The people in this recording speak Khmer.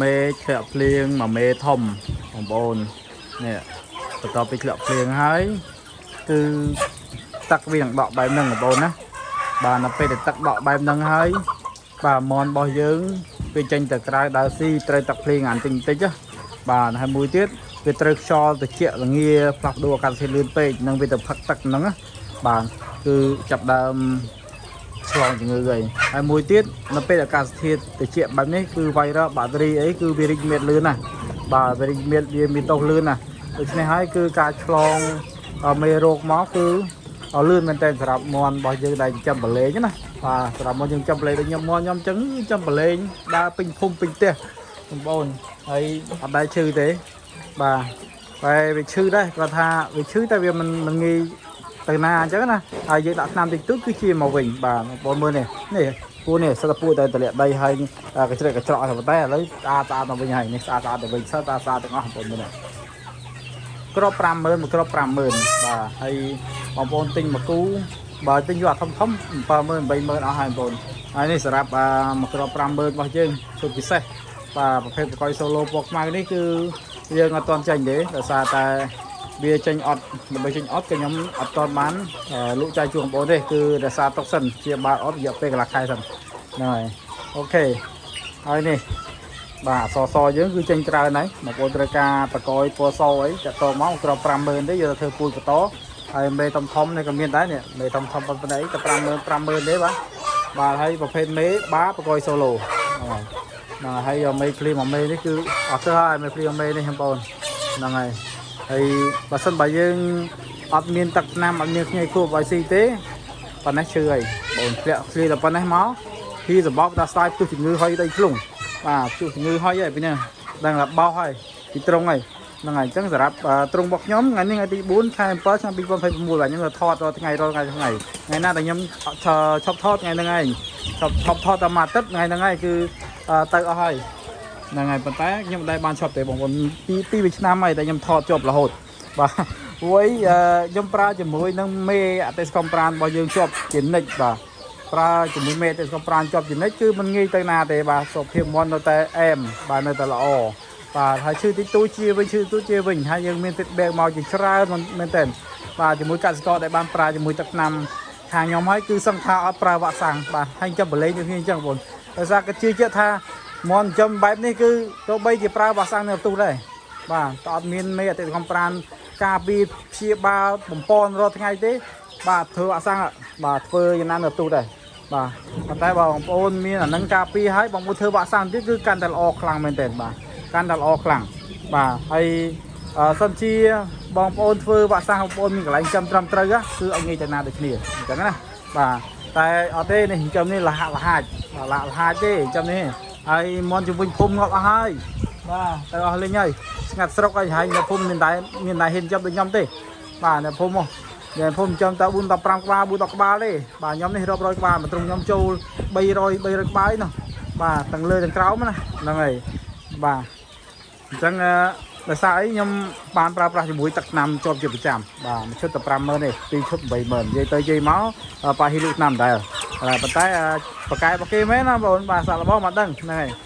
មេឃធ្លាក់ភ្លៀងមួយមេធំបងប្អូននេះបន្ទាប់ពីធ្លាក់ភ្លៀងហើយគឺទឹកវានឹងដក់បែបហ្នឹងបងប្អូនណាបាទដល់ពេលដែលទឹកដក់បែបហ្នឹងហើយបាទមន់របស់យើងវាចេញទៅក្រៅដើរស៊ីត្រូវទឹកភ្លៀងអានតិចតិចណាបាទហើយមួយទៀតវាត្រូវខ្យល់ត្រជាក់ល្ងាផ្លាស់ប្ដូរអាកាសធាតុលឿនពេកនឹងវាទៅផឹកទឹកហ្នឹងណាបាទគឺចាប់ដើម ឆ្លងជំងឺហើយហើយមួយទៀតនៅពេលអាកាសធាតុត្រជាក់បែបនេះគឺវីរុសបាក់តេរីអីគឺវារីកមាឌលឿនណាស់បាទវារីកមាឌវាមានទោសលឿនណាស់ដូច្នេះហើយគឺការឆ្លងមេរោគមកគឺលឿនមែនទែនសម្រាប់មន់របស់យើងដែលចិញ្ចឹមបលែងណាបាទសម្រាប់មន់យើងចិញ្ចឹមបលែងដូចខ្ញុំមន់ខ្ញុំអញ្ចឹងចិញ្ចឹមបលែងដើរពេញភូមិពេញផ្ទះបងប្អូនហើយអត់ដែលឈឺទេបាទតែវាឈឺដែរគាត់ថាវាឈឺតែវាមិនងាយ ទៅណាអញ្ចឹងណាហើយយើងដាក់ថ្នាំតិចតួចគឺជាមកវិញបាទបងប្អូនមើលនេះនេះពូនេះសិតតែពូតែតម្លាក់ដីហើយកញ្ជ្រេកកញ្ច្រកហើយប៉ុន្តែឥឡូវស្អាតស្អាតមកវិញហើយនេះស្អាតស្អាតទៅវិញស្អាតស្អាតទាំងអស់បងប្អូនមើលនេះក្រប50000មួយក្រប50000បាទហើយបងប្អូនទិញមួយគូបើទិញយកអាធំធំ70000 80000អស់ហើយបងប្អូនហើយនេះសម្រាប់មួយក្រប50000របស់យើងឈុតពិសេសបាទប្រភេទបកយ solo ពណ៌ខ្មៅនេះគឺយើងអត់ទាន់ចេញទេដោយសារតែ វាចេញអត់ដើម្បីចេញអត់ក៏ខ្ញុំអត់តបានលក់ចែកជូនបងប្អូនទេគឺរក្សាទុកសិនជាបាល់អត់រយៈពេលកន្លះខែសិនហ្នឹងហើយ OK ហើយនេះបាទអសសយើងគឺចេញច្រើនហើយបងប្អូនត្រូវការបកយពណ៌សអីតាក់តមកក្រប50000ទេយកទៅធ្វើពូជបន្តហើយមេធំធំនេះក៏មានដែរនេះមេធំធំប៉ុណ្ណេះក៏50000 50000ទេបាទបាទហើយប្រភេទមេបាបកយ solo ហ្នឹងហើយហ្នឹងហើយមេភ្លីមួយមេនេះគឺអត់ទៅហើយមេភ្លីមួយមេនេះបងប្អូនហ្នឹងហើយ ហើយបើសិនបើយើងអត់មានទឹកថ្នាំអត់មានខ្ញីគួបឲ្យស៊ីទេប៉ុណ្ណេះឈឺហើយបងធ្លាក់ធ្លាដល់ប៉ុណ្ណេះមកហ៊ីសបោកដល់ស្ដាយផ្ទុះជំងឺហុយដីធ្លុងបាទផ្ទុះជំងឺហុយហើយពីនេះដឹងថាបោសហើយពីត្រង់ហើយហ្នឹងហើយអញ្ចឹងសម្រាប់ត្រង់របស់ខ្ញុំថ្ងៃនេះថ្ងៃទី4ខែ7ឆ្នាំ2026បាទខ្ញុំទៅថតរាល់ថ្ងៃរាល់ថ្ងៃថ្ងៃថ្ងៃណាដែលខ្ញុំឈប់ថតថ្ងៃហ្នឹងឯងឈប់ឈប់ថតតែមួយអាទិត្យថ្ងៃហ្នឹងឯងគឺទៅអស់ហើយ ហ្នឹងហើយប៉ុន្តែខ្ញុំមិនដែលបានឈប់ទេបងប្អូនពីពីរឆ្នាំហើយតែខ្ញុំថតជាប់រហូតបាទព្រោះអីខ្ញុំប្រើជាមួយនឹងមេអតិស្កំប្រានរបស់យើងជាប់ជានិច្ចបាទប្រើជាមួយមេអតិស្កំប្រានជាប់ជានិច្ចគឺមិនងាយទៅណាទេបាទសុខភាពមាន់នៅតែអែមបាទនៅតែល្អបាទហើយឈឺតិចតួចជាវិញឈឺតួចជាវិញហើយយើងមាន feedback មកជាច្រើនមែនទែនបាទជាមួយកសិករដែលបានប្រើជាមួយទឹកថ្នាំខាងខ្ញុំហើយគឺសឹងថាអត់ប្រើវ៉ាក់សាំងបាទហើយចាំបលេងដូចគ្នាអញ្ចឹងបងប្អូនដោយសារគេជឿជាក់ថា មន់ចំបែបនេះគឺទោះបីជាប្រើវ៉ាក់សាំងនៅផ្ទុះដែរបាទតើអត់មានមេអតិកំប្រានការពារព្យាបាលបំពន់រាល់ថ្ងៃទេបាទធ្វើវ៉ាក់សាំងបាទធ្វើយ៉ាងណានៅផ្ទុះដែរបាទប៉ុន្តែបើបងប្អូនមានអានឹងការពារហើយបងប្អូនធ្វើវ៉ាក់សាំងទៀតគឺកាន់តែល្អខ្លាំងមែនទែនបាទកាន់តែល្អខ្លាំងបាទហើយសិនជាបងប្អូនធ្វើវ៉ាក់សាំងបងប្អូនមានកន្លែងចំត្រឹមត្រូវគឺអត់ងាយទៅណាដូចគ្នាអញ្ចឹងណាបាទតែអត់ទេនេះចំនេះលហាក់លហាចបាទលហាក់លហាចទេចំនេះ ហើយមន់ជំវិញភូមិងាប់អស់ហើយបាទទៅអស់លេងហើយស្ងាត់ស្រុកហើយហើយនៅភូមិមានតែមានតែហ៊ានចាប់ដូចខ្ញុំទេបាទនៅភូមិមកនៅភូមិចំតែ4ដល់5ក្បាល4ដល់ក្បាលទេបាទខ្ញុំនេះរាប់រយក្បាលមកត្រង់ខ្ញុំចូល300 300ក្បាលឯនោះបាទទាំងលើទាំងក្រោមណាហ្នឹងហើយបាទអញ្ចឹងដោយសារអីខ្ញុំបានប្រើប្រាស់ជាមួយទឹកថ្នាំជាប់ជាប្រចាំបាទមួយឈុតតែ50000ទេពីរឈុត80000និយាយទៅនិយាយមកប៉ាហ៊ីលក់ថ្នាំដែរប៉ុន្តែបកកែបកគេមែនណាបងបាទសាក់របស់មកដឹងហ្នឹងហើយ។